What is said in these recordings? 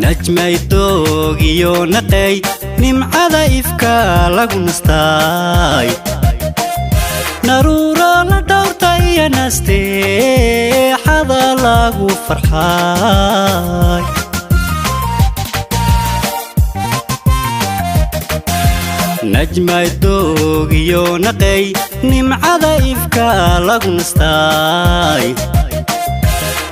Najmay doogiyo naqay, nimcada ifka lagu nastaay, naruuro la dhowrta iyo nasteexada lagu farxaay. Najmay doogiyo naqay, nimcada ifka lagu nastaay,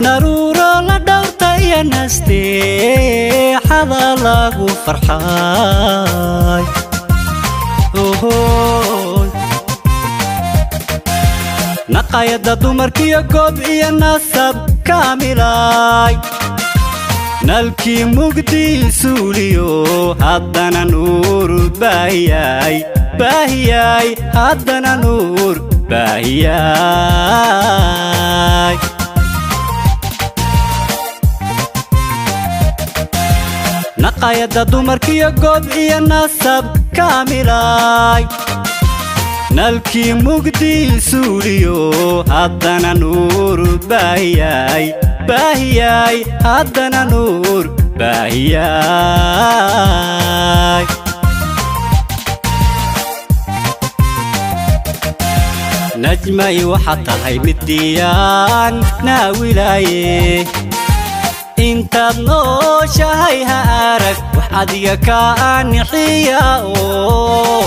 naruuro la dhowrta iyo nasteexada lagu farxaay. Naqayada dumarkiyo goob iyo nasab kaamilay, nalkii mugdi suuliyo haddana nuur baahiyay, baahiyay, haddana nuur baahiyay. Naqayada dumarkiyo goob iyo nasab kaamilay, nalkii mugdi suuliyo haddana nuur baahiyay, baahiyay, haddana nuur baahiyay. Najmay waxaad tahay mid diyaan naawilaaye, intaad nooshahay ha arag wax adiga kaa nixiya oo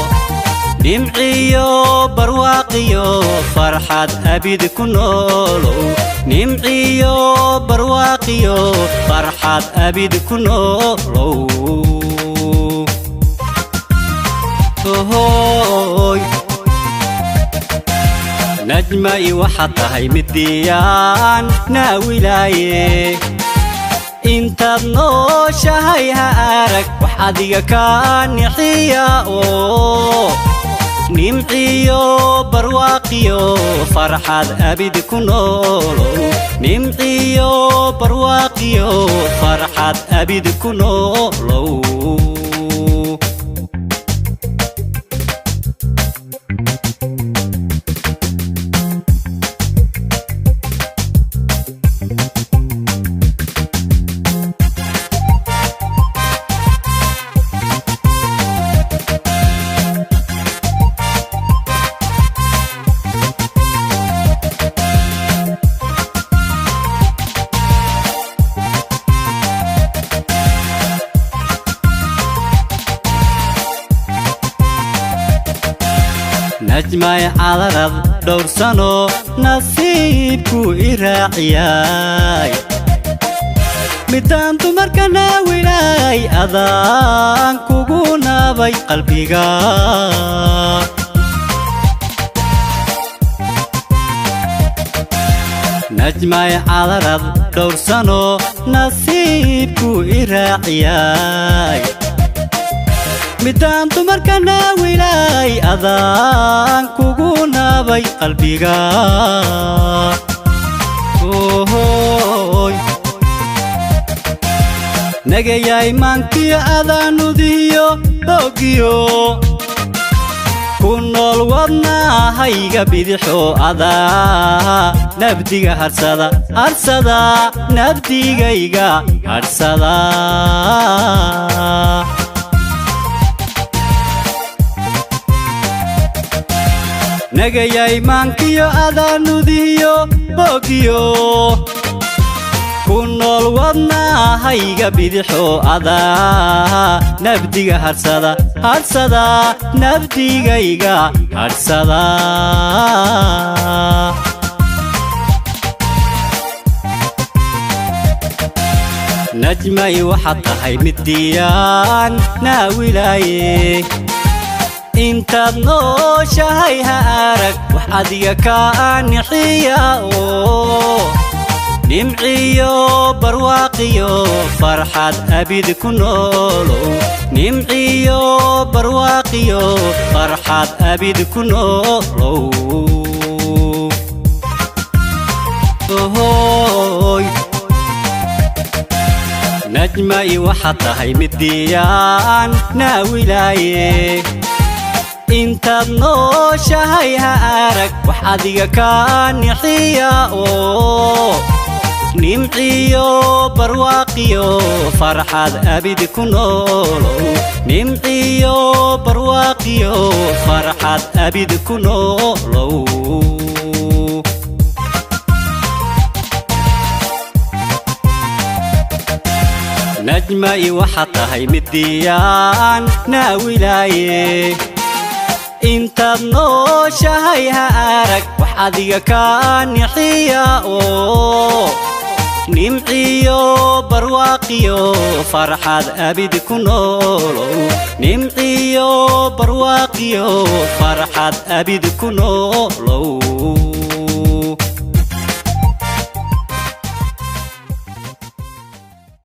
nimciyo barwaaqiyo farxad abid ku noolow, nimciyo barwaaqiyo farxad abid ku noolow. Ohoy, najmay waxaad tahay mid diyaan naawilaaye, intaad nooshahay ha arag wax adiga kaa nixiya oo nimciyo barwaaqiyo farxad abid ku noolow, nimciyo barwaaqiyo farxad abid ku noolow. Najmay cadarad dhowr sano nasiibku i raaciyay, midaan dumarka naawilay adaan kugu naabay qalbiga. Najmay cadarad dhowr sano nasiibku i raaciyay, midaan dumarka naawilay adaan kugu naabay qalbiga. Ohoy, nagayay maankiyo adaanudiyo boogiyo ku nool wadnahayga bidixo, adaa nabdiga harsada, harsada nabdigayga harsada. Nagayay maankiyo adaanudiyo boogiyo ku nool wadnahayga bidixo, adaa nabdiga harsada, harsada nabdigayga harsada. Najmay waxaad tahay mid diyaan naawilaaye, intaad nooshahay ha arag wax adiga kaa nixiya oo nimciyo barwaaqiyo farxad abid ku noolow, nimciyo barwaaqiyo farxad abid ku noolow. Ohoy, najmay waxaad tahay mid diyaan naawilaaye, intaad nooshahay ha arag wax adiga kaa nixiya oo. Nimciyo barwaaqiyo farxad abid ku noolow. Nimciyo barwaaqiyo farxad abid ku noolow. Najmai waxaad tahay midiyaan naawilaaye. Intaad nooshahay ha arag wax adiga kaa nixiya oo nimciyo barwaaqiyo farxad abid ku noolow. Nimciyo barwaaqiyo farxad abid ku noolow.